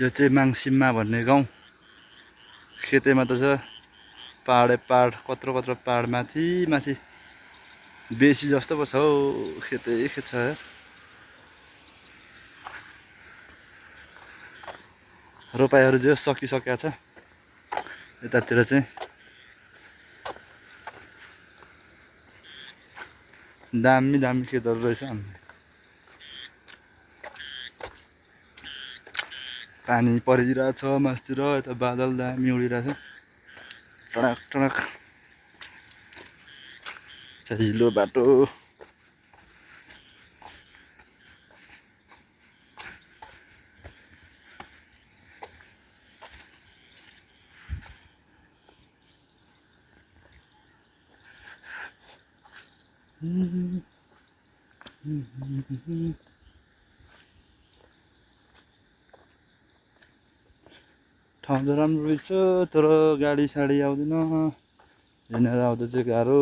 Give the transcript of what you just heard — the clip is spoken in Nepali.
यो चाहिँ माङसिममा भन्ने गाउँ खेतेमा त छ पहाडै पहाड कत्रो कत्रो पहाड माथि माथि बेसी जस्तो पो छ हौ खेतै खेत छ यार। रोपाइहरू जो सकिसकेको छ यतातिर चाहिँ दामी दामी खेतहरू रहेछ हाम्रो। पानी परिरहेछ मासतिर यता बादल दामी उडिरहेछ टडक टडक सजिलो बाटो। ठाउँ त राम्रो रहेछ तर गाडी साडी आउँदैन हिँडेर आउँदा चाहिँ गाह्रो।